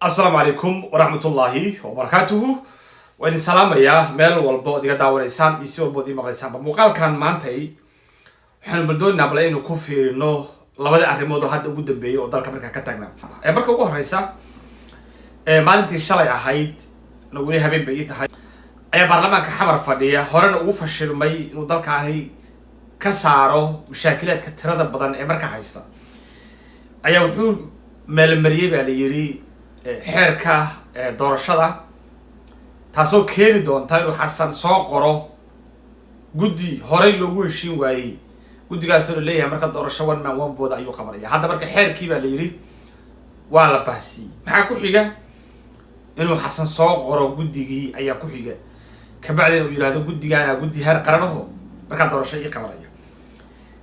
Asalaamu calaykum waraxmatullaahi wabarakaatuhu. Waa idin salaamayaa meel walba ood iga daawanaysaan iyo si walba ood ii maqlaysaanba. Muuqaalkan maantay waxaanu baldoonaa bal aynu ku fiirino labada arrimood oo hadda ugu dambeeyay oo dalka markaa ka taagnaa. Marka ugu horeysa, maalintii shalay ahayd na weli habeen bay ii tahay, ayaa baarlamaanka Xamar fadhiya horena ugu fashilmay inuu dalkaani ka saaro mashaakilaadka tirada badan ee markaa haysta, ayaa wuxuu meelmariyey baa la yiri xeerka doorashada, taasoo keeni doonta inuu Xasan soo qoro guddi horey loogu heshiin waayey. Guddigaasoo la leeyahay marka doorasho one man one vote ayuu qabanaya. Hadda marka xeerkii baa la yidhi waa la baahsiiyey. Maxaa ku xiga? Inuu Xasan soo qoro guddigii ayaa ku xiga, kabacdina uu yidhahdo guddigaana guddi heer qaranaho markaa doorasho ii qabanaya.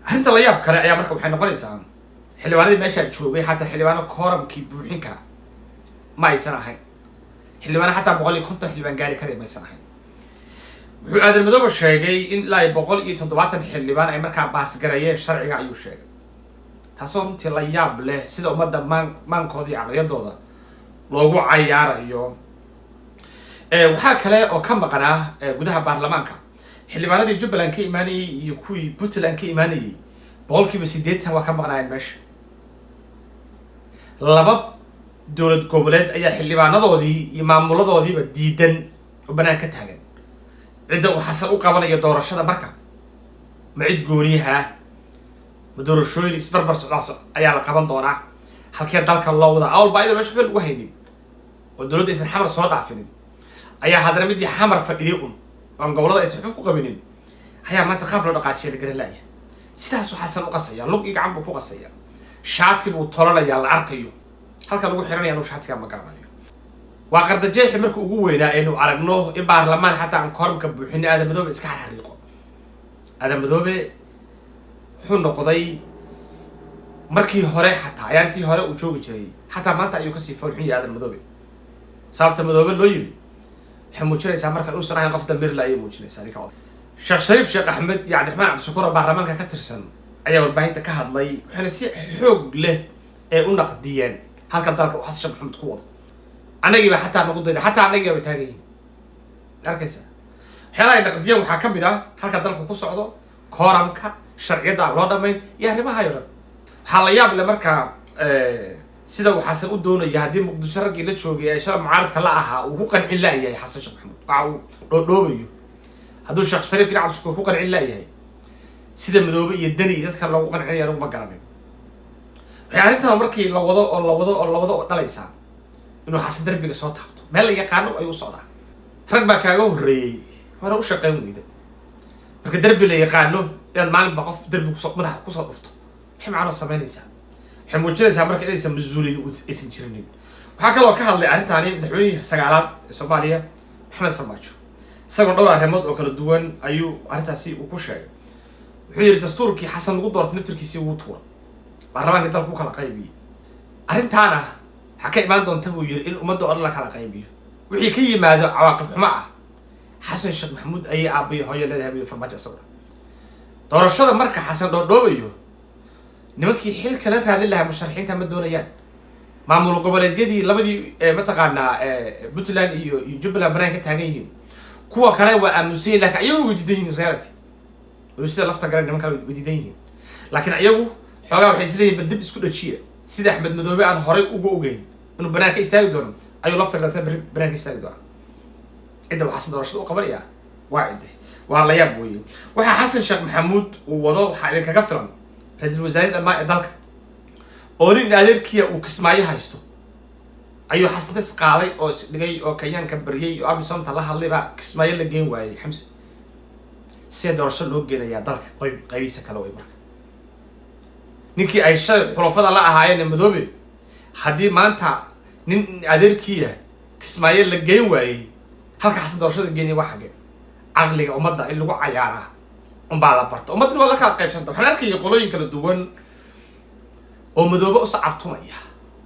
Arrinta la yaab kale ayaa marka waxay noqonaysaa, xildhibaanadii meeshaa joogay xataa xildhibaano kooramkii buuxin kara ma aysan ahayn. Xildhibaano xataa 150 xildhibaan gaari kara maysan ahayn. Wuxuu Aadan Madoobe sheegay in ilaa iyo 170 xildhibaan ay markaa baasgareeyeen sharciga ayuu sheegay, taasoo runtii la yaab leh sida ummadda maankooda iyo caqliyadooda loogu cayaarayo. Waxaa kale oo ka maqnaa gudaha baarlamaanka xildhibaanadii Jubbaland ka imaanayey iyo kuwii Puntland ka imaanayey. 80% waa ka maqnaayeen meesha. Laba dowlad goboleed ayaa xildhibaanadoodii iyo maamuladoodiiba diidan oo banaan ka taagan. Cidda uu Xasan u qabanayo doorashada marka ma cid gooniyaha? Ma doorashooyin isbarbar socdaas ayaa la qaban doonaa? Halkee dalka loo wadaa? Awalba ayadoo meesha waxba lagu haynin oo dowladda aysan Xamar soo dhaafinin, ayaa haddana midii Xamar fadhiyay un oon gobolada aysan waxba ku qabinin ayaa maanta qaab loo dhaqaajiya la garan laaya. Sidaasuu Xasan u qasaya, lug iyo gacan buu ku qasaya, shaati buu tolanayaa la arkayo halka lagu xiranaya. Anuu shaatigaa ma garanayo. Waa qardajeexi marka ugu weynaa aynu aragno in baarlamaan xataa aan kooramka buuxin Aadan Madoobe iska xarxariiqo. Aadan Madoobe wuxuu noqday markii hore xataa ayaantii hore uu joogi jiray, xataa maanta ayuu kasii foolxun yahay Aadan Madoobe. Sababta Madoobe loo yiri waxay muujinaysaa marka inuusan ahayn qof damiirla ayay muujinaysaa ninka oday. Sheekh Shariif Sheekh Axmed iyo Cabdiraxmaan Cabdishakuur oo baarlamaanka ka tirsan ayaa warbaahinta ka hadlay, waxayna si xoog leh ee u naqdiyeen halka dalka uu Xasan Sheekh Maxamed ku wado. Annagiiba xataa nagu dayda, xataa annagiiba bay taagan yihiin. Arkaysa, waxyaalaha ay naqdiyeen waxaa ka mid ah halka dalku ku socdo, kooramka, sharciyadda aan loo dhamayn iyo arrimaha oo dhan. Waxaa la yaab leh marka sida uu Xasan u doonaya haddii Muqdisho raggii la joogay ee shala mucaaradka la ahaa uu ku qancin la'yahay Xasan Sheekh Maxamuud waxa uu dhoodhoobayo, hadduu Sheekh Shariif iyo Cabdishakuur ku qancin la'yahay, sida Madoobe iyo Deni iyo dadka loogu qancinaya anugu ma garanin. Waxay arrintan markii la wado oo la wado oo la wado oo dhalaysaa inuu Xasan darbiga soo taabto. Meel la yaqaano ayuu u socdaa. Rag baa kaaga horreeyey waana u shaqayn weyda. Marka derbi la yaqaano inaad maalinba qof derbi kusoo madaxa kusoo dhufto, maxay macnoo samaynaysaa? Waxay muujinaysaa marka inaysan mas-uuliyad aysan jirinin. Waxaa kaloo ka hadlay arrintaani madaxweynihii sagaalaad ee Soomaaliya, Maxamed Farmaajo. Isagoo dhowr arrimood oo kala duwan ayuu arrintaasi uu ku sheegay. Wuxuu yidhi dastuurkii Xasan lagu doortay naftirkiisii wuu tuura, baarlamaanka dalka ku kala qaybiyey. Arrintaana waxaa ka imaan doonta buu yidhi in ummadda oo dhan la kala qaybiyo. Wixii ka yimaado cawaaqib xumo ah Xasan Sheekh Maxamuud ayay aabbayo hooyo leedahay buu yidhi Farmaajo. Isaguna doorashada marka Xasan dhoodhoobayo, nimankii xilka la raadin lahaa musharaxiinta ma doonayaan. Maamul goboleedyadii labadii mataqaanaa Puntland iyo Jubbaland banaan ka taagan yihiin. Kuwa kale waa aamusan yihin, lakin ayagu way diidan yihiin. Reality weli sida lafta garan niman kale way diidan yihiin, laakiin ayagu xoogaa waxay isleeyihin bal dib isku dhajiya. Sida Axmed Madoobe aan horay uga ogeyn inuu banaan ka istaagi doono ayuu lafta galasna berri banaan ka istaagi doonaa. Cidda uu Xasan doorashada u qabanaya waa cidde? Waa la yaab weeye. Waxaa Xasan Sheekh Maxamuud uu wado waxaa idinkaga filan ra-iisul wasaare dhammaan ee dalka oo nin adeerkiya uu Kismaayo haysto ayuu Xasan tas qaaday oo isdhigay oo Kenyaanka baryay oo AMISOMta la hadlay baa Kismaayo la geen waayey Xamse. Sidee doorasho loo geenayaa dalka qoyb qaybihiisa kale way? Marka ninkii ay shalay xulafada la ahaayeen Madoobe, haddii maanta nin adeerkiya Kismaayo la geen waayey, halka Xasan doorashada geenaya waa xagee? Caqliga ummadda in lagu cayaaraa unbaa la barta. Ummaddina waa la kala qaybsanta. Waxaan arkaya qolooyin kala duwan oo Madoobe u sacabtumaya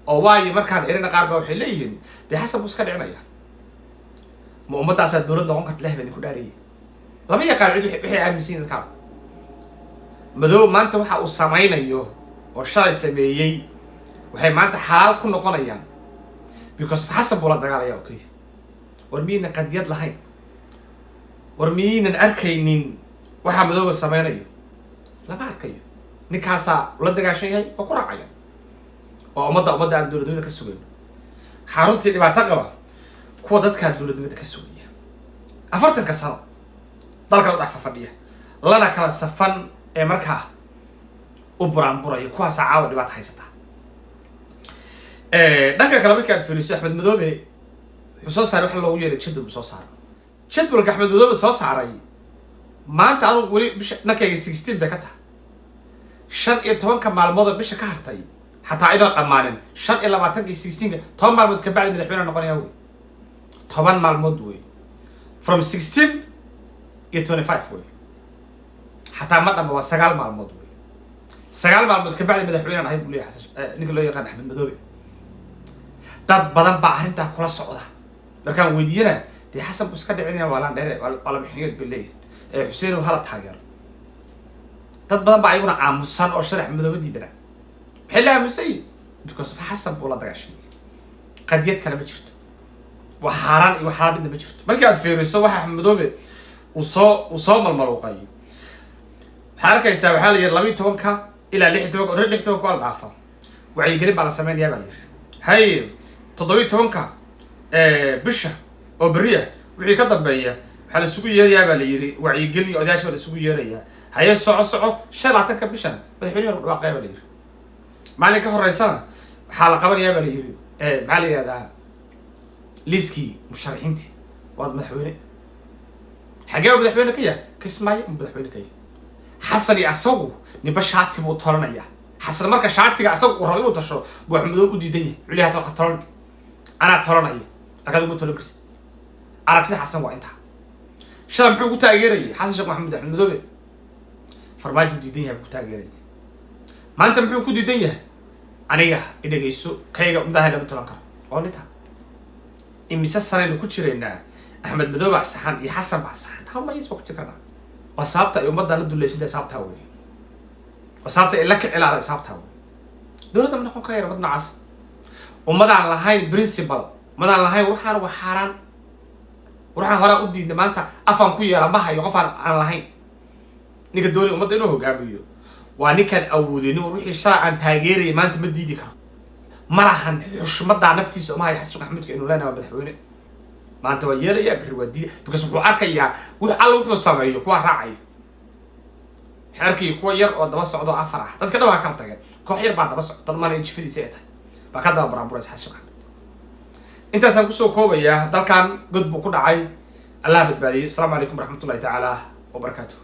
oo waayo markaan erina qaar baa waxay leeyihiin dee Xasan buu iska dhicinaya. Ma ummaddaasaa dowlad noqon karta? Ilahi baa idinku dhaarayay. Lama yaqaan cid waxay aaminsan yihin dadkaan. Madoobe maanta waxa uu samaynayo oo shalay sameeyey waxay maanta xalaal ku noqonayaan. Because Xasan buu la dagaalaya oo keliya. War miyaynan qadiyad lahayn? War miyaynan arkaynin waxaa Madooba sameynayo? Lama arkayo. Ninkaasaa ula dagaashan yahay oo ku raacaya. Waa ummadda aan dowladnimada ka sugayno. Xaruntii dhibaato qaba kuwa dadkaa dowladnimada ka sugaya 40-ka sano dalkan u dhex fafadhiya, lana kala safan ee markaa u buraanburaya, kuwaasaa caawa dhibaato haysataa. Dhanka kale markii aad fiiriso, Axmed Madoobe wuxuu soo saaray waxa loogu yeeray jadwal buu soo saaray. Jadwalka Axmed Madoobe soo saaray maanta, anugu weli bisha dhankayga 16 bay ka tahay. 15-ka maalmood oo bisha ka hartay, xataa idoon dhammaanin 25-kii 16-ka, 10 maalmood kabacdi madaxweyne noqonaya wey. 10 maalmood wey, from 16 iyo 25 wey, xataa ma dhama, waa 9 maalmood wey. 9 maalmood kabacdi madaxweynean ahay buu leeyahay Xasan, ninka loo yaqaan Axmed Madoobe. Dad badan baa arrintaa kula socda. Markaan weydiiyana, dee Xasan buu iska dhicinaya, waa laan dheere, waa laba xiniyood bay leeyihin. Xuseen hala taageero. Dad badan baa ayaguna aamusan oo sharax Madoobe diidana. Maxay la aamusan yihin? Because of Xasan buu la dagaashamay. Qadiyad kale ma jirto, wax xaaraan iyo wax xalaal midna ma jirto. Markii aad fiiriso waxa Axmed Madoobe uu soo malmaluuqay, waxaa arkaysaa waxaa la yidhi 12-ka ilaa 16-ka, already 16-ka waa la dhaafa, wacyigelin baa la sameynayaa baa la yidhi. Haye, 17-ka bisha oo berri ah wixii ka dambeeya waxaa la isugu yeerayaa baa la yidhi wacyigelin iyo odayaasha baa la isugu yeerayaa. Haye, soco soco, 25-ka bishana madaxweyne baa lagu dhawaaqaya baa la yidhi. Maalin ka horeysana waxaa la qabanayaa baa la yidhi, maxaa la yihahdaa, liiskii musharaxiintii. Waad madaxweyne xagee baa madaxweyne ka yahay? Kismaayo ma madaxweyne ka yahay? Xasan iyo asagu ninba shaati buu tolanaya. Xasan marka shaatiga asagu uu rabo inuu tasho buu Axmed Madoobe u diidan yahay. Wuxuu leeyahay, "Hata tolan, anaa tolanaya, markaad uma tolan karsid." Aragtida Xasan waa intaa. Shalay muxuu ku taageerayay Xasan Sheekh Maxamuud Axmed Madoobe? Farmaajo diidan yahay buu ku taageerayay. Maanta muxuu ku diidan yahay? Aniga idhegeyso, kayga umdahay lama tolan karo. Waa nintaa. Imise sanaynu ku jiraynaa Axmed Madoobe saxan iyo Xasan baa saxan? Hal mayis baa ku jiri karnaa. Waa sababta ay ummaddan la dulaysantahay, sababtaa wey. Waa sababta ay la kicilaada, sababtaa wey. Dowladda ma noqon karaya ummad noocaas, ummadaan lahayn principle, ummadaan lahayn waxaan waa xaaraan, waxaan horaa u diidnay, maanta afaan ku yeela ma hayo, qof aan lahayn. Ninka doonaya ummadda inuu hogaamiyo waa ninkaan awoodinin. War wixii shalay aan taageerayay maanta ma diidi karo. Ma lahan xushmadaa naftiisa uma hayo Xasan Sheekh Maxamuudka inuu leenahay waa madaxweyne. Maanta waa yeelaya, berri waa diida, because wuxuu arkayaa wux alla wuxuu sameeyo kuwa raacaya. Waxay arkaya kuwa yar oo daba socdo, afar ah. Dadka dhan waa kala tageen, koox yar baa daba socda mana jifadiisa ay tahay baa ka daba buraanburaysa Xasan Sheekh Maxamuud. Intaasaan kusoo koobayaa. Dalkan god buu ku dhacay, Allah badbaadiyey. Asalaamu calaykum waraxmatullahi tacaala wabarakaatuh.